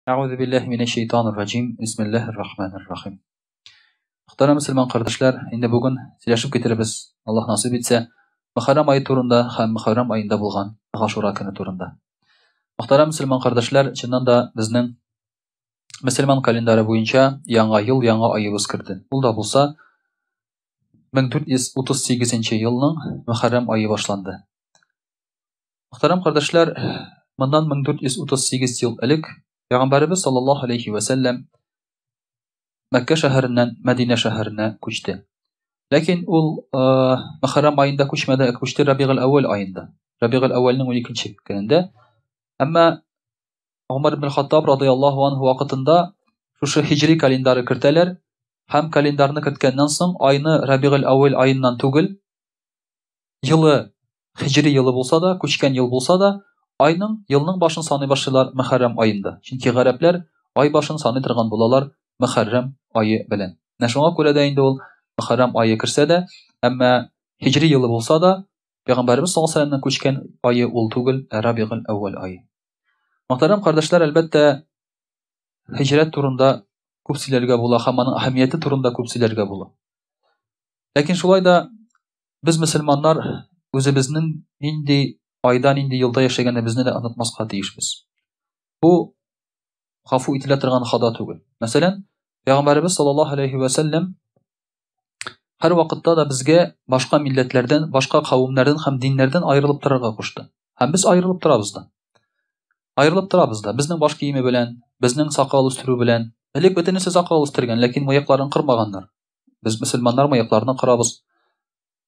Әгъузу биллаһи минәш шәйтанир раҗим. Бисмиллаһир рахманир рахим. Мөхтәрәм мөселман кардәшләр, инде бүген сөйләшеп китеребез, Аллаһ насыйп итсә, Мөхәррәм ае турында һәм Мөхәррәм аенда булган Гашура көне турында. Мөхтәрәм мөселман кардәшләр, чыннан да безнең мөселман календары буенча яңа ел, яңа аебыз керде. Ул да булса 1438 елның Мөхәррәм ае башланды. Мөхтәрәм кардәшләр, моннан 1438 ел элек Пәйгамбәребез саллаллаһу алейхи вә сәлләм Мәккә шәһәреннән Мәдинә шәһәренә күчте. Ләкин ул Мөхәррәм аенда күчмәде, ә күчте Рабигуль әүвәл аенда. Рабигуль әүвәлнең 12 көнендә. Әмма Умар ибн Хаттаб радыяллаһу анһу вакытында шушы һиҗри календары кертәләр һәм календарны керткәннән соң айны Рабигуль әүвәл аеннан түгел, елы һиҗри елы булса да, күчкән ел булса да, айның, елның башын саный башлыйлар Мөхәррәм аенда. Чөнки гарәпләр ай башын саный торган булалар Мөхәррәм ае белән. Менә шуңа күрә дә инде ул Мөхәррәм ае керсә дә, әмма һиҗри елы булса да, Пәйгамбәребез саллаллаһу алейһи вәсәлләмнең күчкән ае ул түгел, ә Рабигуль әүвәл ае. Мөхтәрәм кардәшләр, әлбәттә, һиҗрәт турында күп сөйләргә була һәм аның әһәмияте турында күп сөйләргә була. Ләкин шулай да без мөселманнар үзебезнең нинди айда, нинди елда яшәгәнебезне дә онытмаска тиешбез. Бу гафу ителә торган хата түгел. Мәсәлән, Пәйгамбәребез саллаллаһу алейхи ва сәлләм һәр вакытта да безгә башка милләтләрдән, башка кавемнәрдән һәм диннәрдән аерылып торырга кушты. Һәм без аерылып торабыз да. Аерылып торабыз да. Безнең баш киеме белән, безнең сакал үстерү белән. Элек бөтенесе сакал үстергән, ләкин мыекларын кырмаганнар. Без мөселманнар мыекларны кырабыз.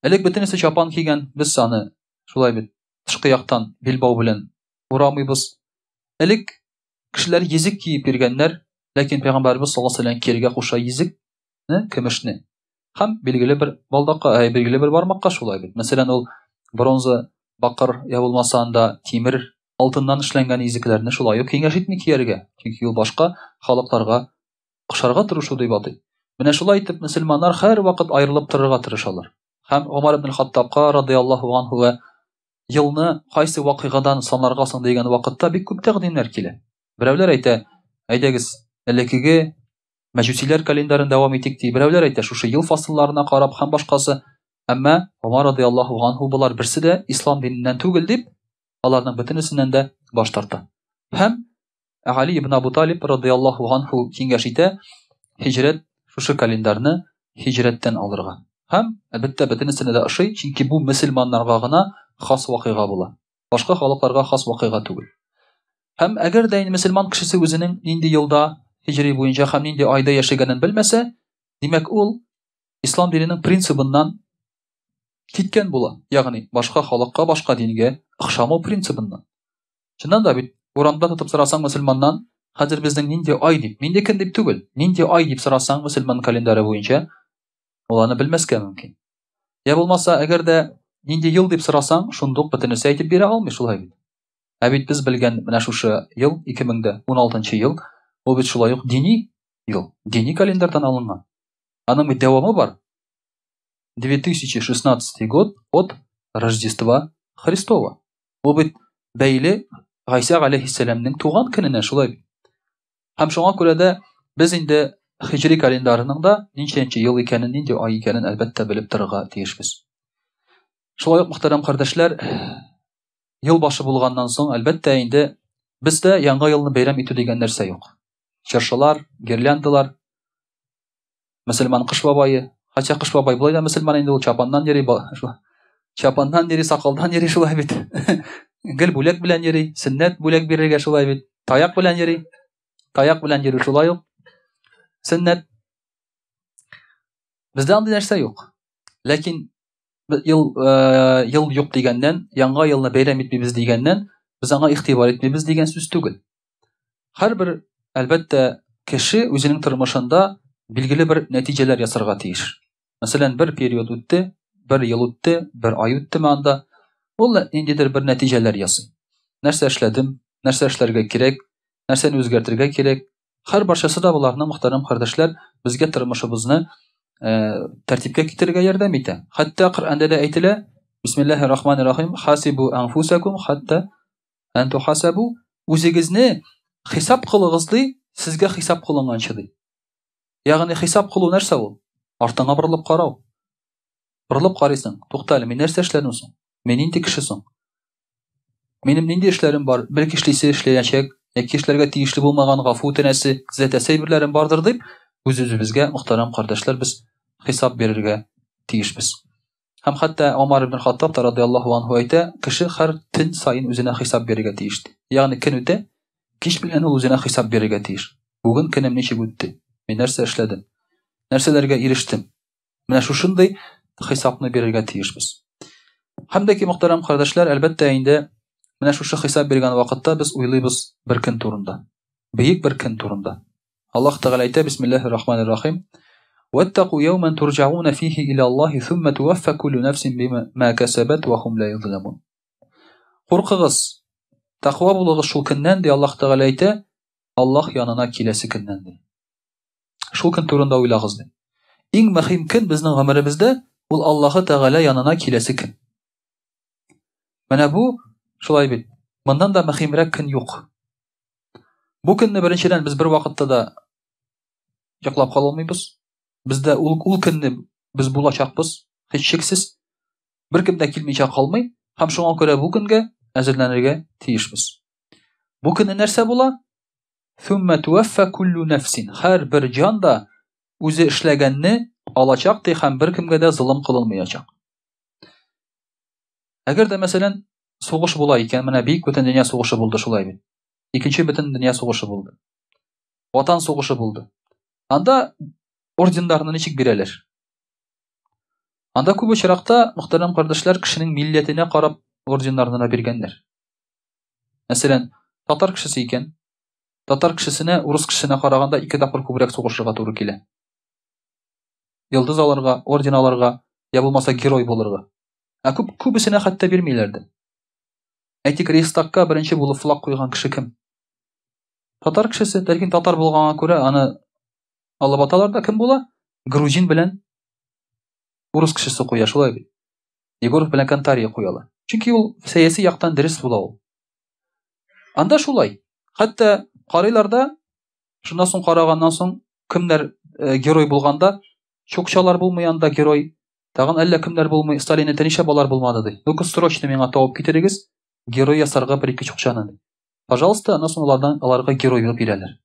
Элек бөтенесе чапан кигән, без аны шулай бит тышкы яктан билбау белән урамыйбыз. Элек кешеләр йөзек киеп йөргәннәр, ләкин пәйгамбәребез саллаллаһу алейһи ва сәлләм кияргә куша йөзекне, көмешне. Һәм билгеле бер балдакка, әй, билгеле бер бармакка шулай бит. Мәсәлән, ул бронза, бакыр я булмаса анда тимер, алтыннан эшләнгән йөзекләрне шулай ук киңәш итми кияргә, чөнки ул башка халыкларга охшарга тырышу дип атый. Менә шулай итеп мөселманнар һәрвакыт аерылып торырга тырышалар. Һәм Омар ибн Хаттабка радыяллаһу анһуга елны кайсы вакыйгадан санарга соң дигән вакытта бик күп тәкъдимнәр килә. Берәүләр әйтә, әйдәгез, элеккеге мәҗүсиләр календарын дәвам итик ди. Берәүләр әйтә, шушы ел фасылларына карап һәм башкасы. Әмма Омар радыяллаһу анһу болар берсе дә ислам диненнән түгел дип, аларның бөтенесеннән дә баш тарта. Һәм Гали ибн Абу Талиб радыяллаһу анһу киңәш итә, һиҗрәт шушы календарьны һиҗрәттән алырга. Һәм, әлбәттә, бөтенесенә дә ошый, чөнки бу мөселманнарга гына хас вакыйга була. Башка халыкларга хас вакыйга түгел. Һәм әгәр дә инде мөселман кешесе үзенең нинди елда һиҗри буенча һәм нинди айда яшәгәнен белмәсә, димәк, ул ислам диненең принцибыннан киткән була. Ягъни башка халыкка, башка дингә охшамау принцибыннан. Чыннан да бит, урамда тотып сорасаң мөселманнан, хәзер безнең нинди ай дип, нинди көн дип түгел, нинди ай дип сорасаң мөселман календары буенча, ул аны белмәскә мөмкин. Я булмаса, әгәр дә нинди ел дип сорасаң, шундук бөтенесе әйтеп бирә алмый шулай бит. Ә бит без белгән менә шушы ел, 2016 ел, ул бит шулай ук дини ел, дини календарьдан алынган. Аның бит дәвамы бар. 2016 год от Рождества Христова. Бу бит бәйле Гайсә галәйһиссәламнең туган көненә, шулай бит. Һәм шуңа күрә дә без инде һиҗри календарының да ничәнче ел икәнен, нинди ай икәнен әлбәттә белеп торырга тиешбез. Шулай ук, мөхтәрәм кардәшләр, ел башы булганнан соң, әлбәттә инде бездә яңа елны бәйрәм итү дигән нәрсә юк. Чыршылар, гирляндалар, Мөселман кыш бабае. Хотя кыш бабай болай да мөселман инде ул чапаннан йөри, чапаннан йөри, сакалдан йөри шулай бит. Гел бүләк белән йөри, сөннәт бүләк бирергә шулай бит. Таяк белән йөри. Таяк белән йөрү шулай ук. Сөннәт. Бездә андый нәрсә юк. Ләкин ел э, ел юк дигәннән, яңа елны бәйрәм итмибез дигәннән, без аңа игътибар итмибез дигән сүз түгел. Һәрбер, әлбәттә, кеше үзенең тормышында билгеле бер нәтиҗәләр ясарга тиеш. Мәсәлән, бер период үтте, бер ел үтте, бер ай үттеме анда, ул ниндидер бер нәтиҗәләр ясый. Нәрсә эшләдем, нәрсә эшләргә кирәк, нәрсәне үзгәртергә кирәк. Һәр барчасы да боларның, мөхтәрәм кардәшләр, безгә тормышыбызны э, тәртипкә китерергә ярдәм итә. Хәтта Коръәндә дә әйтелә, Бисмиллаһир рахманир рахим, хасибу анфусакум хатта Ән тухасабу, үзегезне Хисап кылыгыз ди, сезгә хисап кылынганчы ди. Ягъни хисап кылу нәрсә ул? Артыңа борылып карау. Борылып карыйсың, тукта әле, мин нәрсә эшләдем соң? Мин нинди кеше соң? Минем нинди эшләрем бар? Бәлки эшлисе эшләячәк, яки эшләргә тиешле булмаган гафу үтенәсе, төзәтәсе әйберләрем бардыр дип, үз-үзебезгә, мөхтәрәм кардәшләр, без хисап бирергә тиешбез. Һәм хәтта Омар ибн Хаттаб та радиаллаһу анһу әйтә, кеше һәр төн саен үзенә хисап бирергә тиеш. Ягъни көн үтә, кич белән ул үзенә хисап бирергә тиеш. Бүген көнем ничек үтте? Мин нәрсә эшләдем? Нәрсәләргә ирештем? Менә шушындый хисапны бирергә тиешбез. Һәм дә ки, мөхтәрәм кардәшләр, әлбәттә инде менә шушы хисап биргән вакытта без уйлыйбыз бер көн турында. Бөек бер көн турында. Аллаһ Тәгалә әйтә, Бисмиллаһир Рахманир Рахим. Ваттаку яуман турҗауна фихи иля Аллаһи сумма туаффа куллу нафсин бима касабат ва хум ла юзламун. Куркыгыз, тәкъва булыгыз шул көннән, ди Аллаһ Тәгалә әйтә, Аллаһ янына киләсе көннән ди. Шул көн турында уйлагыз ди. Иң мөһим көн безнең гомеребездә ул Аллаһы Тәгалә янына киләсе көн. Менә бу шулай бит. Моннан да мөһимрәк көн юк. Бу көнне беренчедән без бер вакытта да йоклап кала алмыйбыз. Бездә ул, ул көнне без булачакбыз, һичшиксез. Беркем дә килмичә калмый һәм шуңа күрә бу көнгә әзерләнергә тиешбез. Бу көнне нәрсә була? Thumma tuwaffa kullu nafsin. Һәр бер җан да үзе эшләгәнне алачак ди һәм беркемгә дә золым кылынмаячак. Әгәр дә мәсәлән сугыш була икән, менә бик бөтен дөнья сугышы булды шулай бит. Икенче бөтен дөнья сугышы булды. Ватан сугышы булды. Анда орденнарны ничек бирәләр? Анда күп очракта, мөхтәрәм кардәшләр, кешенең милләтенә карап орденнарны да биргәннәр. Мәсәлән, татар кешесе икән, татар кешесенә урыс кешесенә караганда ике тапкыр күбрәк сугышырга туры килә. Йолдыз алырга, орден алырга, я булмаса герой булырга. Ә күп күбесенә хәтта бирмиләр дә. Әйтик, Рейхстагка беренче булып флаг куйган кеше кем? Татар кешесе, ләкин татар булганга күрә аны алып аталар да кем була? Грузин белән урыс кешесе куя, шулай бит. Егоров белән Кантария куялар. Чөнки ул сәяси яктан дөрес була ул. Анда шулай. Хәтта карыйлар да, шуннан соң караганнан соң кемнәр э, герой булганда, чукчалар булмый анда герой, Тагын әллә кемнәр булмый, Сталин әйтә, нишләп алар булмады, ди. Ну-ка, срочно миңа табып китерегез, герой ясарга бер-ике чукчаны, ди. Пожалуйста, аннан соң алардан аларга герой булып бирәләр.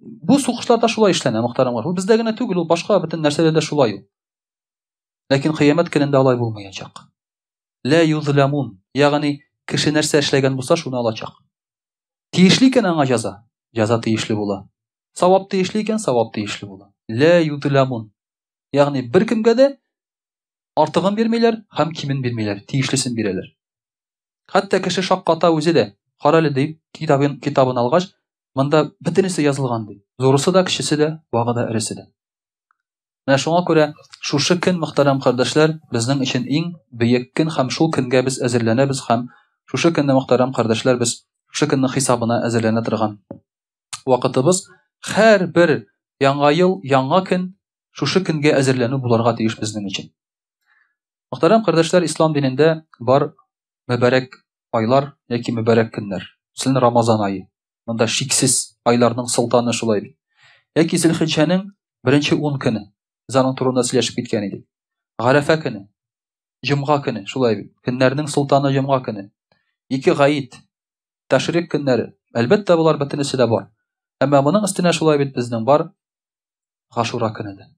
Бу сугышларда шулай эшләнә, мөхтәрәмнәр. Бу бездә генә түгел, ул башка бөтен нәрсәдә дә шулай ул. Ләкин кыямәт көнендә алай булмаячак. Ла юзламун, ягъни кеше нәрсә эшләгән булса, шуны алачак. Тиешле икән аңа җәза, җәза тиешле була. Савап тиешле икән, савап тиешле була. Ла юзламун. Ягъни беркемгә дә артыгын бирмиләр һәм кимен бирмиләр, тиешлесен бирәләр. Хәтта кеше шакката үзе дә. Карале дип, китабын, китабын алгач, монда бөтенесе язылган ди. Зурысы да, кечесе дә, вагы да, эресе дә. Менә шуңа күрә шушы көн, мөхтәрәм кардәшләр, безнең өчен иң бөек көн һәм шул көнгә без әзерләнәбез һәм шушы көнне, мөхтәрәм кардәшләр, без шушы көннең хисабына әзерләнә торган вакытыбыз. Һәрбер яңа ел, яңа көн шушы көнгә әзерләнү булырга тиеш безнең өчен. Мөхтәрәм кардәшләр, ислам динендә бар мөбарәк айлар яки мөбарәк көннәр. Мәсәлән, Рамазан ае. Монда шиксез айларның солтаны шулай бит. Яки Зөлхиҗҗәнең беренче 10 көне. Без аның турында сөйләшеп киткән идек. Гарәфә көне, җомга көне, шулай бит. Көннәрнең солтаны җомга көне. Ике гаит, тәшрик көннәре. Әлбәттә, болар бөтенесе дә бар. Әмма моның өстенә шулай бит безнең бар Гашура көне дә.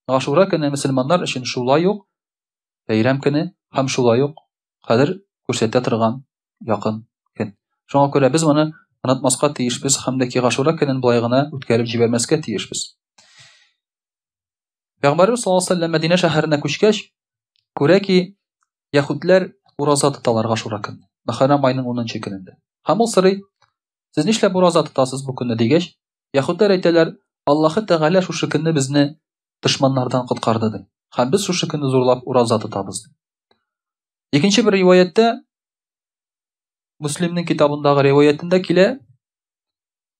Гашура көне мөселманнар өчен шулай ук бәйрәм көне һәм шулай ук кадер күрсәтә торган якын көн. Шуңа күрә без моны онытмаска тиешбез һәм дә ки Гашура көнен болай гына үткәреп җибәрмәскә тиешбез. Пәйгамбәрбез саллаллаһу алейһи вәсәлләм Мәдинә шәһәренә күчкәч, күрә ки, яһүдләр ураза тоталар Гашура көнне, Мөхәррәм аеның 10 көнендә. Һәм ул сорый, сез нишләп ураза тотасыз бу көнне дигәч, Яһүдләр әйтәләр, Аллаһы Тәгалә шушы көнне безне дошманнардан коткарды, ди. Һәм без шушы көнне зурлап ураза тотабыз, ди. Икенче бер риваятьтә Муслимнең китабындагы риваятендә килә,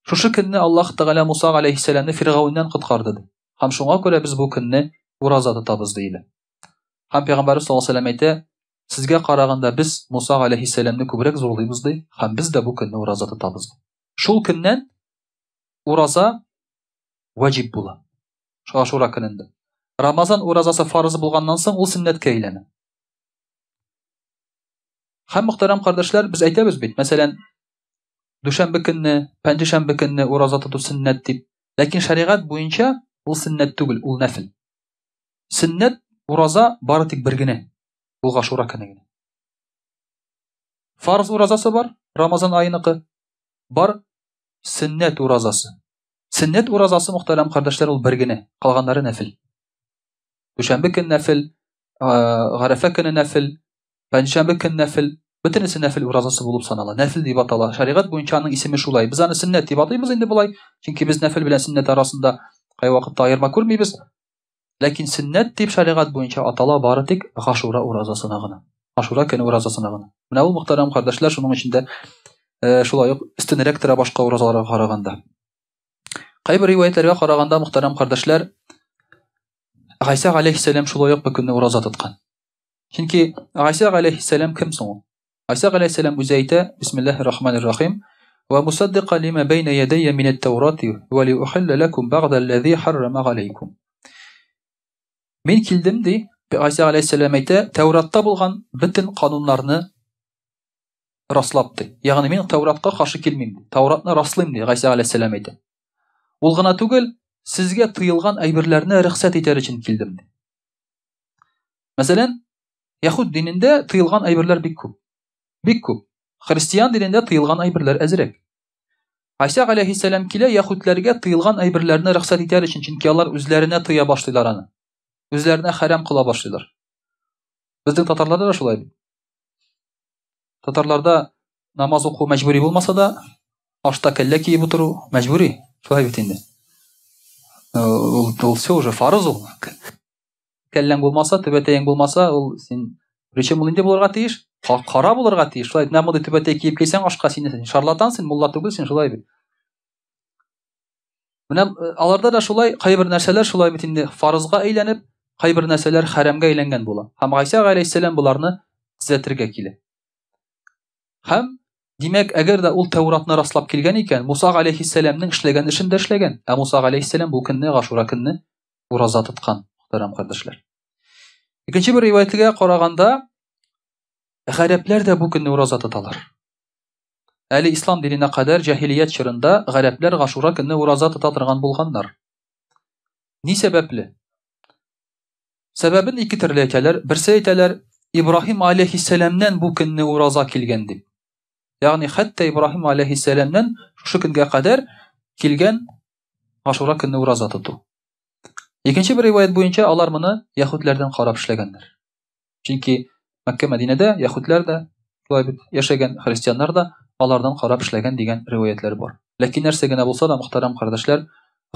шушы көнне Аллаһ Тәгалә Муса галәйһиссәламне Фиргавеннән коткарды, ди. Һәм шуңа күрә без бу көнне ураза тотабыз, диелә. Һәм Пәйгамбәрбез саллаллаһу алейһи вәсәлләм әйтә, сезгә караганда без Муса галәйһиссәламне күбрәк зурлыйбыз, ди, һәм без дә бу көнне ураза тотабыз. Шул көннән ураза ваҗиб була. Ашура көнендә. Рамазан уразасы фарыз булганнан соң ул сөннәткә әйләнә. Һәм мөхтәрәм кардәшләр, без әйтәбез бит, мәсәлән, дүшәмбе көнне, пәнҗешәмбе көнне ураза тоту сөннәт дип. Ләкин шәригать буенча ул сөннәт түгел, ул нәфел. Сөннәт ураза бары тик бер генә. Ул Гашура көне генә. Фарз уразасы бар, Рамазан аеныкы. Бар сөннәт уразасы. Сөннәт уразасы, мөхтәрәм кардәшләр, ул бер генә, калганнары нәфел. Дүшәмбе көн нәфел, Гарәфә көне нәфел, пәнҗешәмбе көн нәфел, бөтенесе нәфел уразасы булып санала. Нәфел дип атала. Шәригать буенча аның исеме шулай. Без аны сөннәт дип атыйбыз инде болай, чөнки без нәфел белән сөннәт арасында кайвакытта аерма күрмибез. Ләкин сөннәт дип шәригать буенча атала бары тик Гашура уразасына гына. Ашура көне уразасына гына. Менә ул, мөхтәрәм кардәшләр, шуның өчен дә шулай ук өстенрәк тора башка уразаларга караганда. Кайбер риваятләргә караганда, мөхтәрәм кардәшләр, Гайсә галәйһиссәлам шулай ук бу көнне ураза тоткан. Чөнки Гайсә галәйһиссәлам кем соң ул? Гайсә галәйһиссәлам үзе әйтә, Бисмиллаһир рахманир рахим, Ва мусаддика лима бәйнә ядәйя минәт Тәурати ва ли ухилля ләкум бәгъдә аллази харрама галәйкум. Мин килдем, ди, Гайсә галәйһиссәлам әйтә, Тәүратта булган бөтен кануннарны раслап, ди. Ягъни мин Тәүратка каршы килмим, ди. Тәүратны раслыйм, ди, Гайсә галәйһиссәлам әйтә. Ул гына түгел, сезгә тыелган әйберләрне рөхсәт итәр өчен килдем, ди. Мәсәлән, яһүд динендә тыелган әйберләр бик күп. Бик күп. Христиан динендә тыелган әйберләр әзрәк. Гайсә галәйһиссәлам килә яһүдләргә тыелган әйберләрне рөхсәт итәр өчен, чөнки алар үзләренә тыя башлыйлар аны. Үзләренә хәрам кыла башлыйлар. Безнең татарларда да шулай бит. Татарларда намаз уку мәҗбүри булмаса да, ашта кәллә киеп утыру мәҗбүри. Шулай бит инде. Ул, ул все уже фарыз ул. Кәлләң булмаса, түбәтәең булмаса, ул син причем ул нинди булырга тиеш? Кара булырга тиеш. Шулай менә мондый түбәтәй киеп килсәң ашка син шарлатан син, мулла түгел син, шулай бит. Менә э, аларда да шулай кайбер нәрсәләр шулай бит инде фарызга әйләнеп, кайбер нәрсәләр хәрәмгә әйләнгән була. Һәм Гайсә галәйһиссәлам боларны төзәтергә килә. Һәм димәк, әгәр дә ул Тәүратны раслап килгән икән, Муса галәйһиссәламнең эшләгән эшен дә эшләгән. Ә Муса галәйһиссәлам бу көнне Гашура көнне ураза тоткан, мөхтәрәм кардәшләр. Икенче бер риваятьгә караганда, гарәпләр дә бу көнне ураза тоталар. Әле ислам диненә кадәр җаһилият чорында гарәпләр Гашура көнне ураза тота торган булганнар. Ни сәбәпле? Сәбәбен ике төрле әйтәләр. Берсе әйтәләр, Ибраһим алейхиссәламнән бу көнне ураза килгән дип. Ягъни хәтта Ибраһим алейхиссәламнән шушы көнгә кадәр килгән Ашура көнне ураза тоту. Икенче бер риваять буенча алар моны яһүдләрдән карап эшләгәннәр. Чөнки Мәккә Мәдинәдә яһүдләр дә шулай бит яшәгән, христианнар да алардан карап эшләгән дигән риваятләр бар. Ләкин нәрсә генә булса да, мөхтәрәм кардәшләр,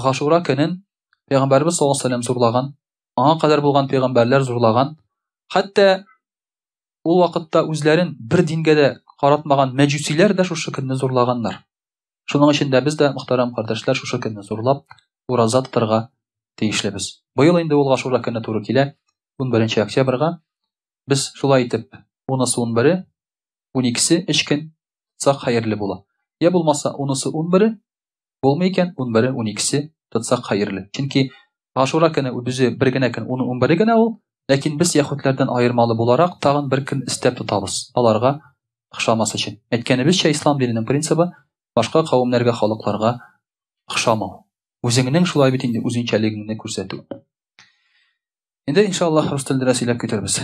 Гашура көнен Пәйгамбәрбез саллаллаһу алейһи вәсәлләм зурлаган, аңа кадәр булган пәйгамбәрләр зурлаган. Хәтта ул вакытта үзләрен бер дингә дә каратмаган мәҗүсиләр дә шушы көнне зурлаганнар. Шуның өчен дә без дә, мөхтәрәм кардәшләр, шушы көнне зурлап, ураза тотарга тиешлебез. Быел инде ул Гашура көне туры килә, 11 октябрьгә. Без шулай итеп, унысы унбере, уникесе өч көн тотсак хәерле була. Я булмаса, унысы унбере, булмый икән, унбере, уникесе тотсак хәерле. Чөнки Гашура көне үзе бер генә көн, уны унбере генә ул, ләкин без яһүдләрдән аермалы буларак тагын бер көн өстәп тотабыз. Аларга охшамас өчен. Әйткәнебезчә, ислам диненең принцибы башка кавемнәргә, халыкларга охшамау. Үзеңнең шулай бит инде үзенчәлегеңне күрсәтү. Инде иншаллаһ рус телендә дә сөйләп китербез.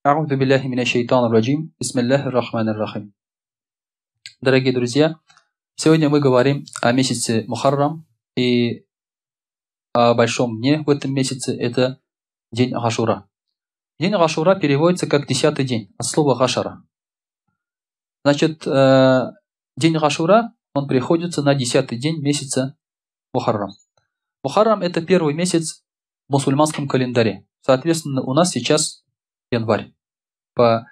Әгъузу биллаһи минәш шайтанир раҗим. Бисмиллаһир рахманир рахим. Дорогие друзья, сегодня мы говорим о месяце Мухаррам и о большом дне в этом месяце, это день Ашура. День Ашура переводится как десятый день, от слова Гашара. Значит, день Ашура, он приходится на десятый день месяца Мухаррам. Мухаррам – это первый месяц в мусульманском календаре. Соответственно, у нас сейчас январь по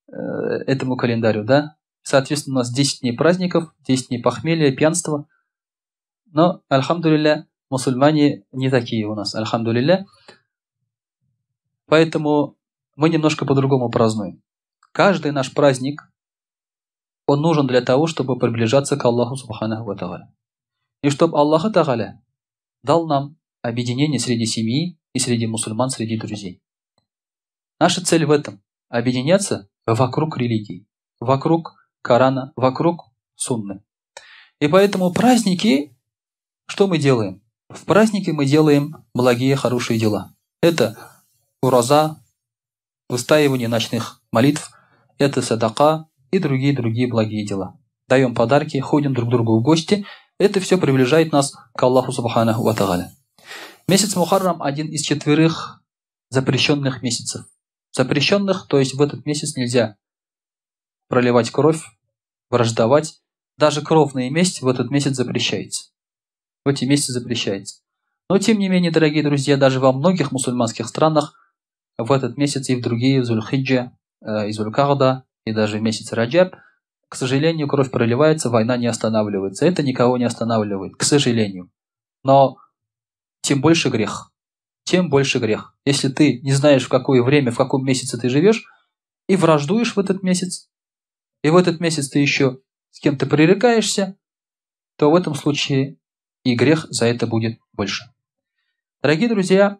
этому календарю, да? Соответственно, у нас 10 дней праздников, 10 дней похмелья, пьянства. Но, альхамдулилля, мусульмане не такие у нас, альхамдулилля. Поэтому мы немножко по-другому празднуем. Каждый наш праздник, Он нужен для того, чтобы приближаться к Аллаху سبحانه وتعالى. И чтобы Аллах تعالى дал нам объединение среди семьи и среди мусульман, среди друзей. Наша цель в этом – объединяться вокруг религии, вокруг Корана, вокруг Сунны. И поэтому праздники, что мы делаем? В праздники мы делаем благие, хорошие дела. Это ураза, выстаивание ночных молитв, это садака и другие-другие благие дела. Даем подарки, ходим друг к другу в гости. Это все приближает нас к Аллаху سبحانه وتعالى. Месяц Мухаррам – один из четверых запрещенных месяцев. Запрещенных, то есть в этот месяц нельзя проливать кровь, враждовать. Даже кровная месть в этот месяц запрещается. В эти месяцы запрещается. Но тем не менее, дорогие друзья, даже во многих мусульманских странах в этот месяц и в другие, в Зуль-Хиджа, и Зуль-Кагда, и даже в месяц Раджаб, к сожалению, кровь проливается, война не останавливается. Это никого не останавливает, к сожалению. Но тем больше грех. Тем больше грех. Если ты не знаешь, в какое время, в каком месяце ты живешь, и враждуешь в этот месяц, и в этот месяц ты еще с кем-то пререкаешься, то в этом случае и грех за это будет больше. Дорогие друзья,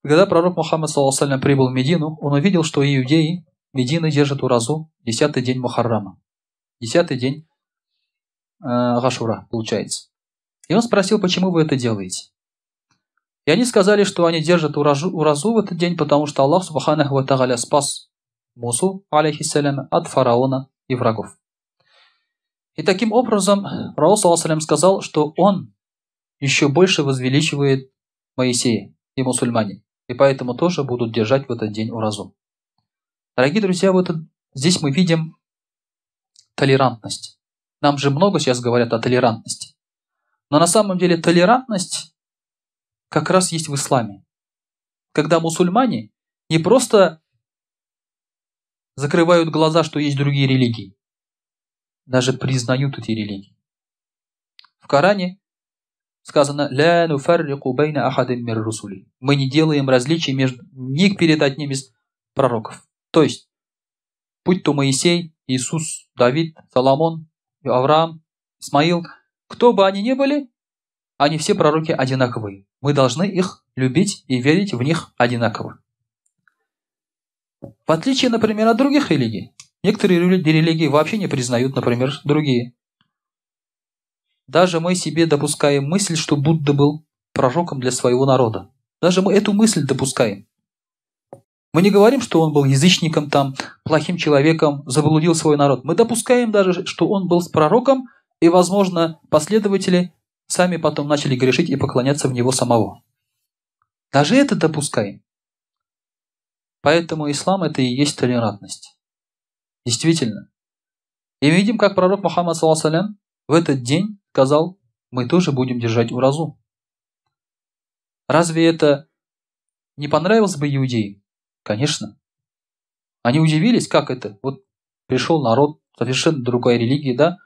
когда пророк Мухаммад صلى الله عليه прибыл в Медину, он увидел, что иудеи Медины держат уразу 10-й день Мухаррама, 10-й день Гашура, получается. И он спросил, почему вы это делаете? И они сказали, что они держат уразу в этот день, потому что Аллах سبحانه وتعالى спас Мусу, عليه السلام, от фараона и врагов. И таким образом пророк صلى الله сказал, что он еще больше возвеличивает Моисея и мусульмане, и поэтому тоже будут держать в этот день уразу. Дорогие друзья, вот здесь мы видим толерантность. Нам же много сейчас говорят о толерантности. Но на самом деле толерантность как раз есть в исламе. Когда мусульмане не просто закрывают глаза, что есть другие религии, даже признают эти религии. В Коране сказано: «لا نفرق بين أحد من رسله». Мы не делаем различий между ни перед одним из пророков. То есть, будь то Моисей, Иисус, Давид, Соломон, Авраам, Исмаил, кто бы они ни были, они все пророки одинаковые. Мы должны их любить и верить в них одинаково. В отличие, например, от других религий. Некоторые религии вообще не признают, например, другие. Даже мы себе допускаем мысль, что Будда был пророком для своего народа. Даже мы эту мысль допускаем. Мы не говорим, что он был язычником, там, плохим человеком, заблудил свой народ. Мы допускаем даже, что он был пророком, и, возможно, последователи сами потом начали грешить и поклоняться в него самого. Даже это допускаем. Поэтому ислам – это и есть толерантность. Действительно. И мы видим, как пророк Мухаммад صلى الله в этот день сказал: мы тоже будем держать уразу. Разве это не понравилось бы иудеям? Конечно. Они удивились, как это? Вот пришел народ, совершенно другая религия, да?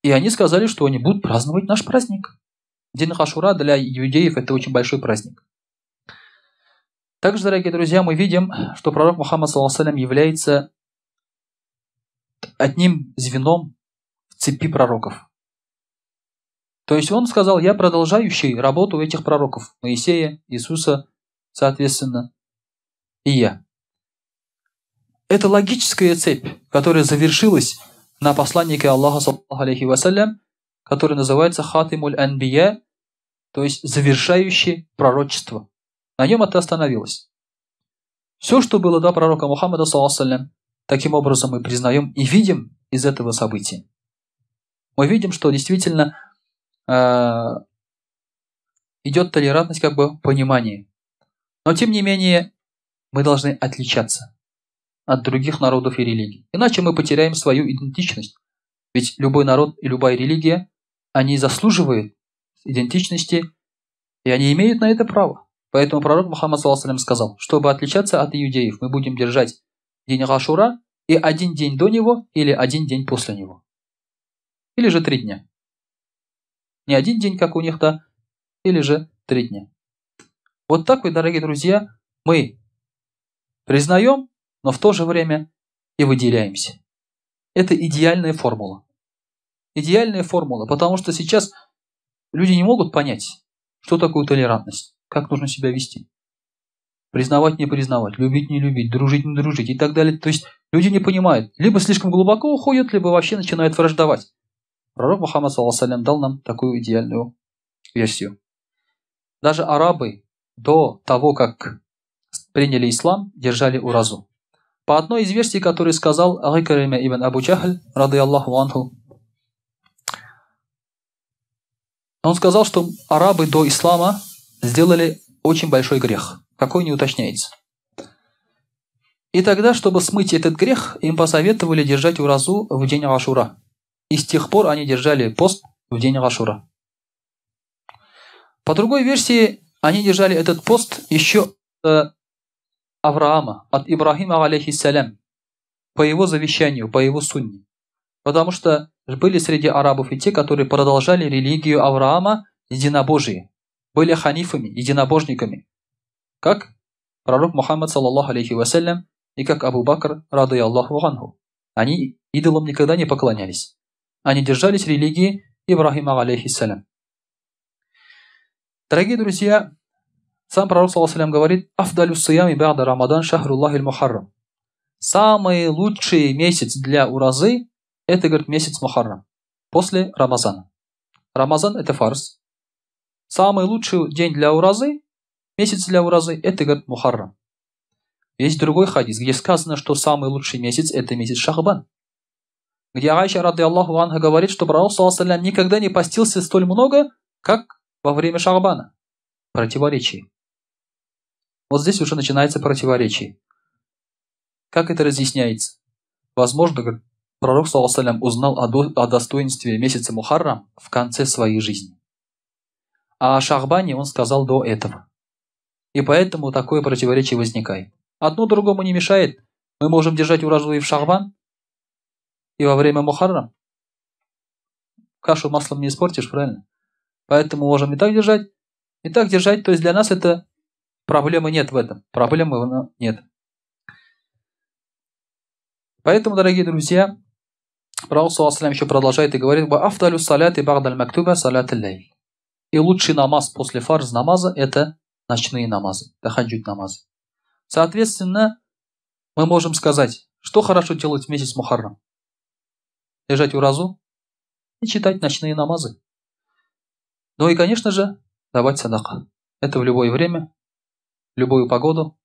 И они сказали, что они будут праздновать наш праздник. День Хашура для иудеев – это очень большой праздник. Также, дорогие друзья, мы видим, что пророк Мухаммад صلى الله является одним звеном в цепи пророков. То есть он сказал: я продолжающий работу этих пророков, Моисея, Иисуса, соответственно, и я. Это логическая цепь, которая завершилась на посланнике Аллаха, صلى الله عليه وسلم, который называется خاتم الأنبياء, то есть завершающий пророчество. На нем это остановилось. Все, что было до пророка Мухаммада, صلى الله عليه, таким образом мы признаем и видим из этого события. Мы видим, что действительно идет толерантность, как бы понимание. Но тем не менее мы должны отличаться от других народов и религий. Иначе мы потеряем свою идентичность. Ведь любой народ и любая религия, они заслуживают идентичности, и они имеют на это право. Поэтому пророк Мухаммад صلى الله сказал, чтобы отличаться от иудеев, мы будем держать день Гашура и один день до него или один день после него. Или же 3 дня. Не один день, как у них, да, или же 3 дня. Вот так вот, дорогие друзья, мы признаем, но в то же время и выделяемся. Это идеальная формула. Идеальная формула, потому что сейчас люди не могут понять, что такое толерантность, как нужно себя вести. Признавать, не признавать, любить, не любить, дружить, не дружить и так далее. То есть люди не понимают, либо слишком глубоко уходят, либо вообще начинают враждовать. Пророк Мухаммад, саллаллаху алейхи ва саллям, дал нам такую идеальную версию. Даже арабы до того, как приняли ислам, держали уразу. По одной из версий, которую сказал Икрима ибн Абу Джахль, рады Аллаху анху, он сказал, что арабы до ислама сделали очень большой грех. Какой, не уточняется. И тогда, чтобы смыть этот грех, им посоветовали держать уразу в день Ашура. И с тех пор они держали пост в день Ашура. По другой версии, они держали этот пост еще от Авраама, от Ибрахима, алейхиссалям, по его завещанию, по его сунне. Потому что были среди арабов и те, которые продолжали религию Авраама единобожие, были ханифами, единобожниками, как пророк Мухаммад, саллаллаху алейхи вассалям, и как Абу Бакр, рады Аллаху анху. Они идолам никогда не поклонялись. Они держались религии Ибрахима, алейхиссалям. Дорогие друзья, сам пророк, саллаллаху алейхи ва саллям, говорит: «Афдалю сиями ба'да Рамадан шахруллахи аль-Мухаррам». Самый лучший месяц для уразы – это, говорит, месяц Мухаррам, после Рамазана. Рамазан – это фарз. Самый лучший день для уразы, месяц для уразы – это, говорит, Мухаррам. Есть другой хадис, где сказано, что самый лучший месяц – это месяц Шахбан. Где Айша, рады Аллаху анха, говорит, что пророк, саллаллаху алейхи ва саллям, никогда не постился столь много, как во время Шахбана. Противоречие. Вот здесь уже начинается противоречие. Как это разъясняется? Возможно, говорит, пророк, саллаллаху алейхи ва саллям, узнал о достоинстве месяца Мухаррам в конце своей жизни. А о Шахбане он сказал до этого. И поэтому такое противоречие возникает. Одно другому не мешает. Мы можем держать уразу и в Шахбан, и во время Мухаррам. Кашу маслом не испортишь, правильно? Поэтому можем и так держать, и так держать. То есть для нас это проблемы нет в этом. Проблемы нет. Поэтому, дорогие друзья, пророк, саллаллаху алейхи ва саллям, еще продолжает и говорит: «Ва афдалю саляти ба'даль мактуба салят аль-лейль». И лучший намаз после фарз намаза – это ночные намазы, тахаджуд намазы. Соответственно, мы можем сказать, что хорошо делать в месяц Мухаррам? Держать уразу и читать ночные намазы. Ну и, конечно же, давать садака. Это в любое время, в любую погоду.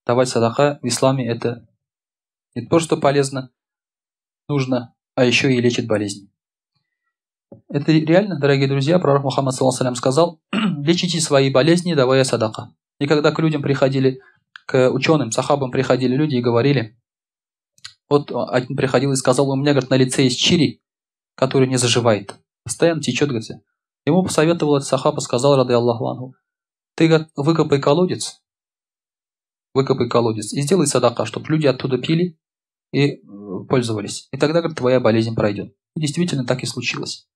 Давать садака в исламе – это не то, что полезно, нужно, а еще и лечит болезни. Это реально, дорогие друзья, пророк Мухаммад, саллаллаху алейхи ва саллям, сказал: лечите свои болезни, давая садака. И когда к людям приходили, к ученым, сахабам приходили люди и говорили, вот один приходил и сказал: у меня, говорит, на лице есть чири, который не заживает, постоянно течет, говорит. Ему посоветовал этот сахаба, сказал, рады Аллаху анху, ты, говорит, выкопай колодец и сделай садака, чтобы люди оттуда пили и пользовались. И тогда, говорит, твоя болезнь пройдет. И действительно так и случилось.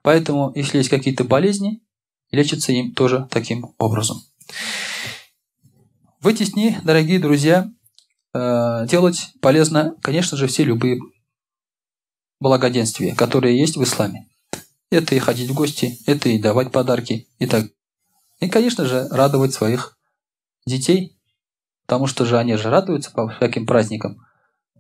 Поэтому, если есть какие-то болезни, лечатся им тоже таким образом. В эти дни, дорогие друзья, делать полезно, конечно же, все любые благоденствия, которые есть в исламе. Это и ходить в гости, это и давать подарки, и так. И, конечно же, радовать своих детей, потому что же они же радуются по всяким праздникам,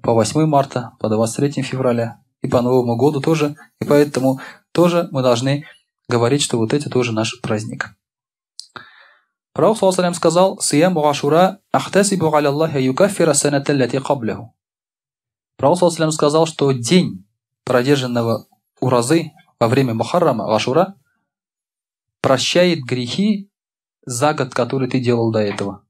по 8 марта, по 23 февраля и по Новому году тоже. И поэтому тоже мы должны говорить, что вот эти тоже наш праздник. Пророк, саллаллаху алейхи ва саллям, сказал: «Сияму Ашура ахтасибу аля Аллахи юкаффира саната аллати кабляху». Пророк, саллаллаху алейхи ва саллям, сказал, что день продержанного уразы во время Мухаррама, Ашура, прощает грехи за год, который ты делал до этого.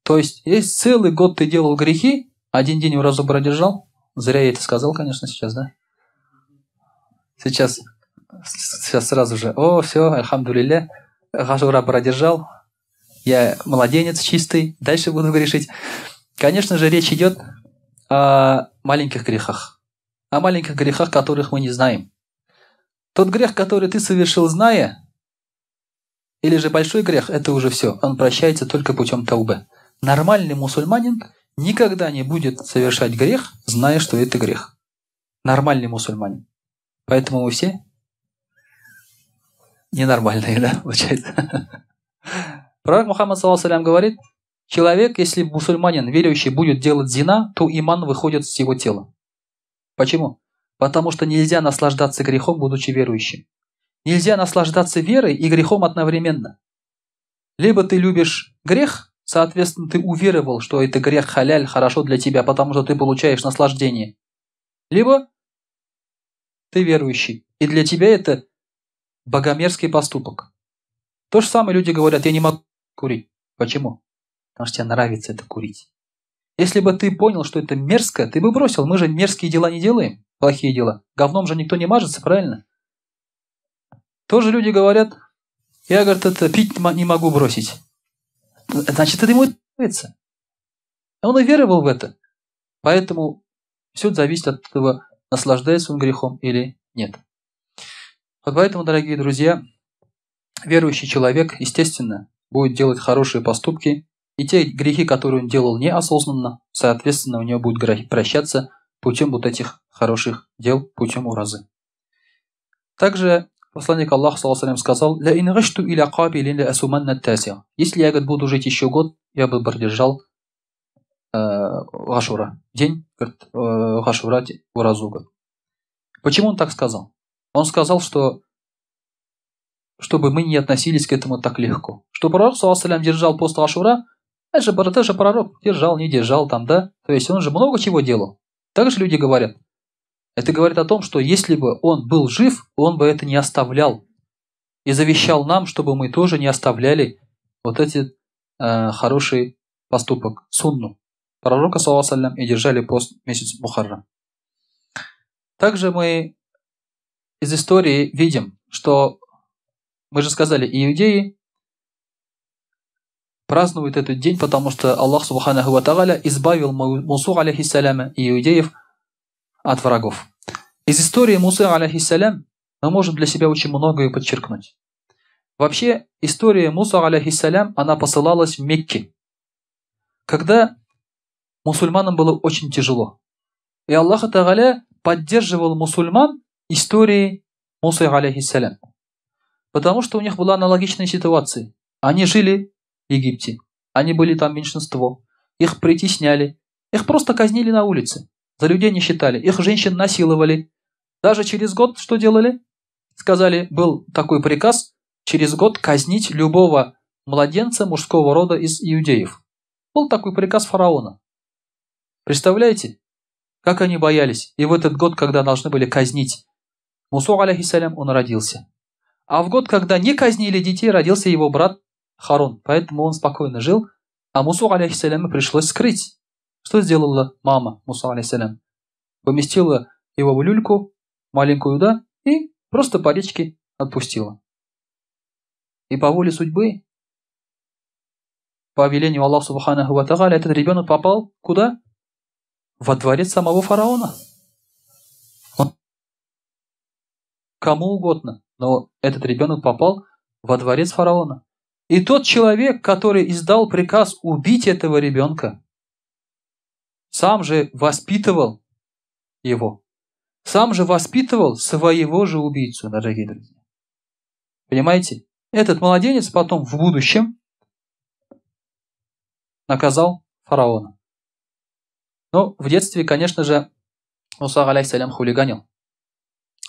То есть, если целый год ты делал грехи, один день уразу продержал, зря я это сказал, конечно, сейчас, да? Сейчас сразу же, о, все, альхамдулилля, Ашура продержал, я младенец чистый, дальше буду грешить. Конечно же, речь идет о маленьких грехах. О маленьких грехах, которых мы не знаем. Тот грех, который ты совершил, зная, или же большой грех, это уже все. Он прощается только путем таубы. Нормальный мусульманин никогда не будет совершать грех, зная, что это грех. Нормальный мусульманин. Поэтому мы все ненормальные, да, получается. Пророк Мухаммад, саллаллаху алейхи говорит, человек, если мусульманин, верующий, будет делать зина, то иман выходит с его тела. Почему? Потому что нельзя наслаждаться грехом, будучи верующим. Нельзя наслаждаться верой и грехом одновременно. Либо ты любишь грех, соответственно, ты уверовал, что это грех халяль, хорошо для тебя, потому что ты получаешь наслаждение. Либо ты верующий, и для тебя это богомерзкий поступок. То же самое люди говорят, я не могу курить. Почему? Потому что тебе нравится это курить. Если бы ты понял, что это мерзко, ты бы бросил. Мы же мерзкие дела не делаем, плохие дела. Говном же никто не мажется, правильно? Тоже люди говорят, я, говорит, это пить не могу бросить. Значит, это ему нравится. Он уверовал в это. Поэтому все зависит от того, наслаждается он грехом или нет. Вот поэтому, дорогие друзья, верующий человек, естественно, будет делать хорошие поступки, и те грехи, которые он делал неосознанно, соответственно, у него будут прощаться путем вот этих хороших дел, путем уразы. Также посланник Аллаха, саллаллаху алейхи ва саллям, сказал: «Ла ин гишту иля кабилин ла асуманна тасиа». Если я, говорит, буду жить еще год, я бы продержал Ашура, день, говорит, Ашура, уразу. Говорит. Почему он так сказал? Он сказал, что чтобы мы не относились к этому так легко. Что пророк, саллаллаху алейхи ва саллям, держал пост Ашура, это же пророк, держал, не держал там, да? То есть он же много чего делал. Также люди говорят. Это говорит о том, что если бы он был жив, он бы это не оставлял. И завещал нам, чтобы мы тоже не оставляли вот эти хороший поступок, сунну пророка, саллаллаху алейхи ва саллям, и держали пост месяц Мухаррам. Также мы из истории видим, что, мы же сказали, иудеи празднуют этот день, потому что Аллах субханаху ва тааля избавил Мусу алейхиссаляма и иудеев от врагов. Из истории Мусы алейхиссалям мы можем для себя очень многое подчеркнуть. Вообще, история Мусы алейхиссалям, она посылалась в Мекке, когда мусульманам было очень тяжело. И Аллах тааля поддерживал мусульман историей Мусы алейхиссалям, потому что у них была аналогичная ситуация. Они жили в Египте, они были там меньшинство, их притесняли, их просто казнили на улице, за людей не считали, их женщин насиловали. Даже через год что делали? Сказали, был такой приказ, через год казнить любого младенца мужского рода из иудеев. Был такой приказ фараона. Представляете, как они боялись? И в этот год, когда должны были казнить Мусу алейхиссалям, он родился. А в год, когда не казнили детей, родился его брат Харун. Поэтому он спокойно жил, а Мусу алейхиссаляму пришлось скрыть. Что сделала мама Муса алейхиссалям? Поместила его в люльку, маленькую, да, и просто по речке отпустила. И по воле судьбы, по велению Аллаха субханаху ва тааля, этот ребенок попал куда? Во дворец самого фараона. Он кому угодно, но этот ребенок попал во дворец фараона. И тот человек, который издал приказ убить этого ребенка, сам же воспитывал его. Сам же воспитывал своего же убийцу, дорогие друзья. Понимаете? Этот младенец потом в будущем наказал фараона. Но в детстве, конечно же, Муса алейхиссалям хулиганил.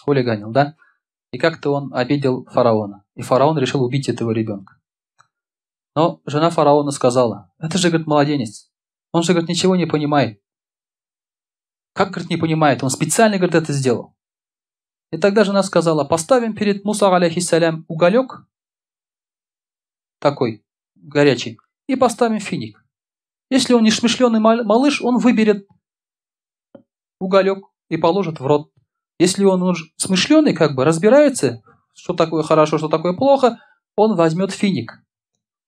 Хулиганил, да? И как-то он обидел фараона. И фараон решил убить этого ребенка. Но жена фараона сказала: это же, говорит, младенец. Он же, говорит, ничего не понимает. Как, говорит, не понимает? Он специально, говорит, это сделал. И тогда жена сказала: поставим перед Муса алейхиссалям уголек такой горячий и поставим финик. Если он не смышленый малыш, он выберет уголек и положит в рот. Если он смышленый, как бы разбирается, что такое хорошо, что такое плохо, он возьмет финик.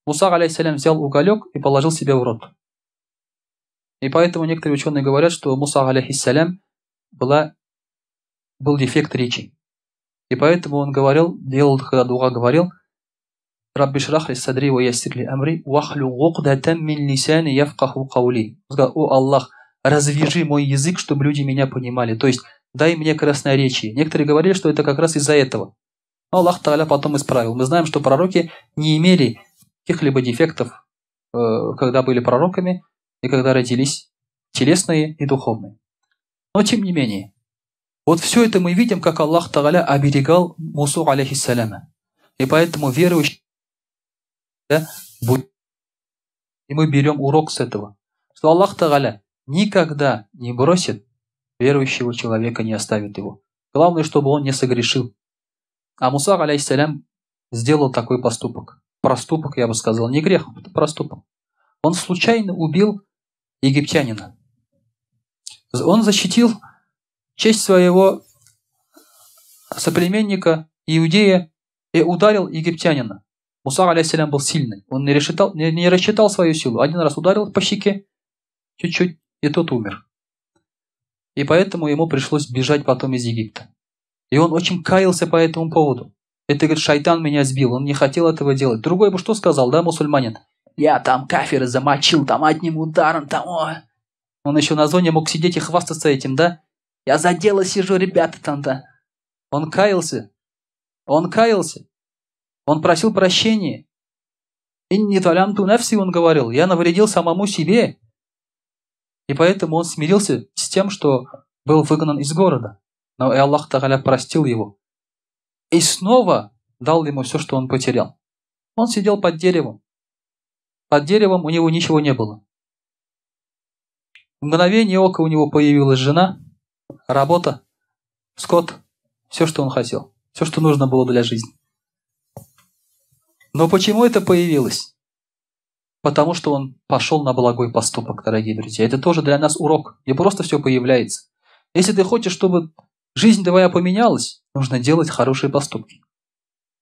Муса алейхиссалям взял уголек и положил себе в рот. И поэтому некоторые ученые говорят, что у Муса алейхиссалям был дефект речи. И поэтому он говорил, делал, когда дуа говорил: Рабби шрах ли садри ва яссир ли амри вахлю угдатан мин лисани яфкаху каули. Он сказал: о Аллах, развяжи мой язык, чтобы люди меня понимали. То есть дай мне красноречие. Некоторые говорили, что это как раз из-за этого. Но Аллах Тааля потом исправил. Мы знаем, что пророки не имели каких-либо дефектов, когда были пророками и когда родились, телесные и духовные. Но тем не менее, вот все это мы видим, как Аллах Тааля оберегал Мусу алейхиссаляма. И поэтому верующие, да, и мы берем урок с этого, что Аллах Тааля никогда не бросит верующего человека, не оставит его. Главное, чтобы он не согрешил. А Муса, алейхиссалям, сделал такой поступок. Проступок, я бы сказал, не грех, это проступок. Он случайно убил египтянина. Он защитил честь своего соплеменника, иудея, и ударил египтянина. Муса, алейхиссалям, был сильный. Он не рассчитал свою силу. Один раз ударил по щеке, чуть-чуть, и тот умер. И поэтому ему пришлось бежать потом из Египта. И он очень каялся по этому поводу. Это, говорит, шайтан меня сбил, он не хотел этого делать. Другой бы что сказал, да, мусульманин? Я там кафира замочил, там одним ударом, там, о. Он еще на зоне мог сидеть и хвастаться этим, да? Я за дело сижу, ребята, там, да. Он каялся. Он каялся. Он просил прощения. «Инни талямту нафси», он говорил, я навредил самому себе. И поэтому он смирился с тем, что был выгнан из города. Но и Аллах Тааля простил его. И снова дал ему все, что он потерял. Он сидел под деревом. Под деревом у него ничего не было. В мгновение ока у него появилась жена, работа, скот, все, что он хотел, все, что нужно было для жизни. Но почему это появилось? Потому что он пошел на благой поступок, дорогие друзья. Это тоже для нас урок. Не просто все появляется. Если ты хочешь, чтобы жизнь твоя поменялась, нужно делать хорошие поступки.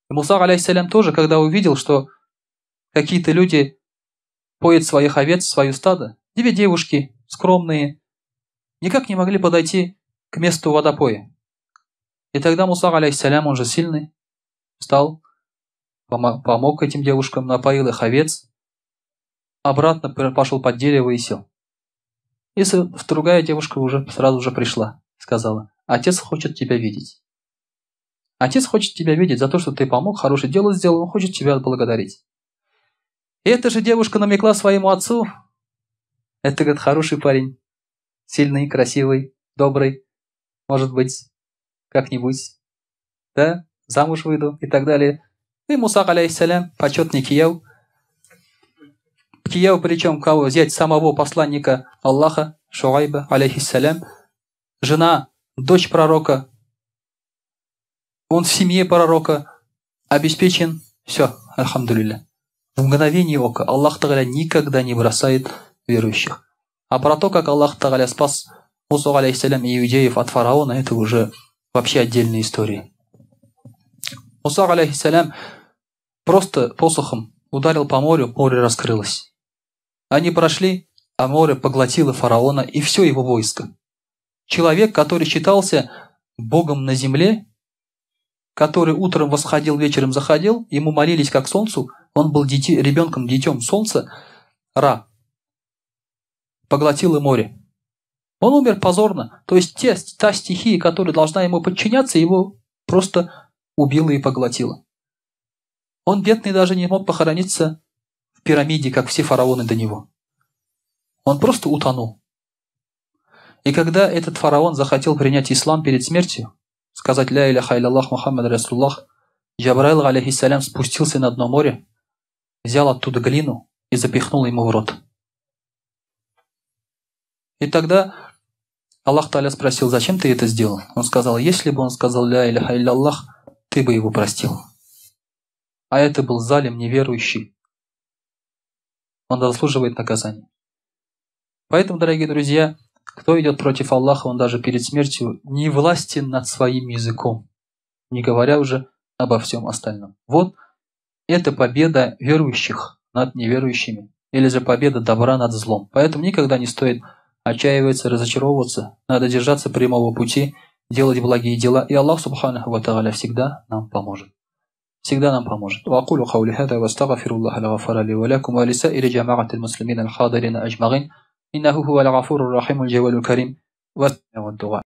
И Муса, алейхиссалям, тоже, когда увидел, что какие-то люди поят своих овец, свое стадо, две девушки скромные, никак не могли подойти к месту водопоя. И тогда Муса, алейхиссалям, он же сильный, встал, помог этим девушкам, напоил их овец, обратно пошел под дерево и сел. И другая девушка уже сразу же пришла, сказала: отец хочет тебя видеть. Отец хочет тебя видеть за то, что ты помог, хорошее дело сделал, он хочет тебя отблагодарить. И эта же девушка намекла своему отцу: это, говорит, хороший парень, сильный, красивый, добрый, может быть, как-нибудь, да, замуж выйду и так далее. И Муса, алейхиссалям, почетный кияу. Кияу, причем кого взять? Самого посланника Аллаха, Шуайба, алейхиссалям, жена, дочь пророка, он в семье пророка, обеспечен, все, альхамдулилля. В мгновение ока Аллах Тааля никогда не бросает верующих. А про то, как Аллах Тааля спас Мусу, алейхиссалям, и иудеев от фараона, это уже вообще отдельная история. Муса, алейхиссалям, просто посохом ударил по морю, море раскрылось. Они прошли, а море поглотило фараона и все его войско. Человек, который считался богом на земле, который утром восходил, вечером заходил, ему молились как солнцу, он был ребенком, детем солнца, Ра, поглотило море. Он умер позорно, то есть та стихия, которая должна ему подчиняться, его просто убила и поглотила. Он, бедный, даже не мог похорониться в пирамиде, как все фараоны до него. Он просто утонул. И когда этот фараон захотел принять ислам перед смертью, сказать «Ля иляха илляллах, Мухаммад Расуллах», Джабраил, алейхиссалям, спустился на дно моря, взял оттуда глину и запихнул ему в рот. И тогда Аллах Тааля спросил: зачем ты это сделал? Он сказал: если бы он сказал «Ля иляха илляллах», ты бы его простил. А это был залим, неверующий. Он заслуживает наказания. Поэтому, дорогие друзья, кто идет против Аллаха, он даже перед смертью не властен над своим языком, не говоря уже обо всем остальном. Вот это победа верующих над неверующими, или же победа добра над злом. Поэтому никогда не стоит отчаиваться, разочаровываться. Надо держаться прямого пути, делать благие дела, и Аллах субханаху ва тааля всегда нам поможет. Всегда нам поможет. وأقول قولي هذا واستغفر الله الغفار لي ولكم ولسائر جماعة المسلمين الحاضرين أجمعين إنه هو الغفور الرحيم الجواد الكريم والدعاء.